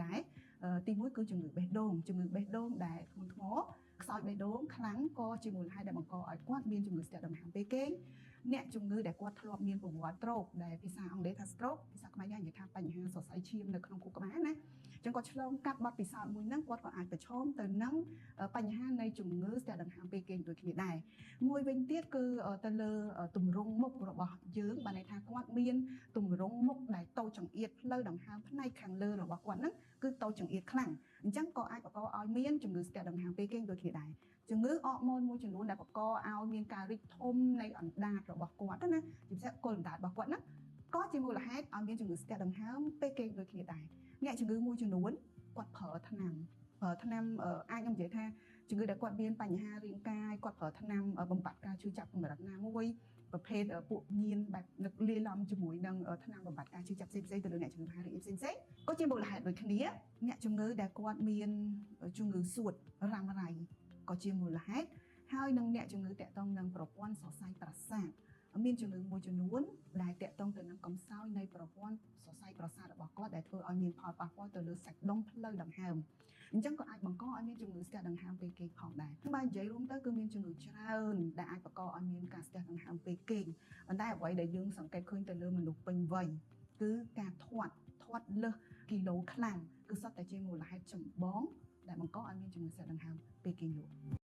ដែរទី1គឺជំងឺបេះដូងជំងឺបេះដូងដែលធ្ងន់ធ្ងរខ្សោយបេះដូងខ្លាំងក៏ជាមូលហេតុដែលបង្កឲ្យគាត់មានជំងឺស្ទះដង្ហើមពេលគេងអ្នកជំងឺដែលគាត់ធ្លាប់មានប្រវត្តិ stroke ដែលភាសាអង់គ្លេសថា stroke ភាសាខ្មែរយើងនិយាយថាបញ្ហាសរសៃឈាមនៅក្នុងខួរក្បាលណាអញ្ចឹងគាត់ឆ្លងកាត់បទពិសោធន៍មួយហ្នឹងគាត់ក៏អាចប្រឈមទៅនឹងបញ្ហានៃជំងឺស្ទះដង្ហើមពេលគេងដូចគ្នាដែរមួយវិញទៀតគឺទៅលើទម្រង់មុខរបស់យើងបានន័យថាគាត់មានទម្រង់មុខដែលតូចចង្អៀតផ្លូវដង្ហើមផ្នែកខាងលើរបស់គាត់ហ្នឹងគឺតូចចង្អៀតខ្លាំងអញ្ចឹងក៏អាចបង្កឲ្យមានជំងឺស្ទះដង្ហើមពេលគេងដូចគ្នាដែរជំងឺអរម៉ូនមួយចំនួនដែលបង្កឲ្យមានការរីកធំនៃអណ្ដាតរបស់គាត់ណាជាពិសេសគល់អណ្ដាតរបស់គាត់ហ្នឹងក៏ជាមូលហេតុឲ្យមានជំងឺស្ទះដង្ហើមពេលគេងដូចគ្នាដែរអ្នកជំងឺមួយចំនួនគាត់ប្រើថ្នាំអាចខ្ញុំនិយាយថាជំងឺដែលគាត់មានបញ្ហារាងកាយគាត់ប្រើថ្នាំបំបត្តិការឈឺចាប់កម្រិតណាមួយប្រភេទពួកញៀនបែបនឹកលាយឡំជាមួយនឹងថ្នាំបំបត្តិការឈឺចាប់ផ្សេងៗទៅលើអ្នកជំងឺមហារីកផ្សេងៗក៏ជាមូលហេតុដូចគ្នាអ្នកជំងឺដែលគាត់មានជំងឺសួតរ៉ាំរ៉ៃក៏ជាមូលហេតុហើយនឹងអ្នកជំងឺតាក់ទងនឹងប្រព័ន្ធសរសៃប្រសាទមានជំងឺមួយចំនួនដែលតាក់ទងទៅនឹងកំសោយនៃប្រព័ន្ធសរសៃប្រសាទរបស់គាត់ដែលធ្វើឲ្យមានផលប៉ះពាល់ទៅលើសាច់ដុំផ្លូវដង្ហើមអញ្ចឹងក៏អាចបង្កឲ្យមានជំងឺស្ទះដង្ហើមពេលគេងផងដែរបើនិយាយរួមទៅគឺមានជំងឺច្រើនដែលអាចបង្កឲ្យមានការស្ទះដង្ហើមពេលគេងប៉ុន្តែអ្វីដែលយើងសង្កេតឃើញទៅលើមនុស្សពេញវ័យគឺការធាត់លើសគីឡូខ្លាំងគឺសុទ្ធតែជាមូលហេតុចម្បងដែលបង្កឲ្យមានជំងឺស្ទះដង្ហើមពេលគេងលក់។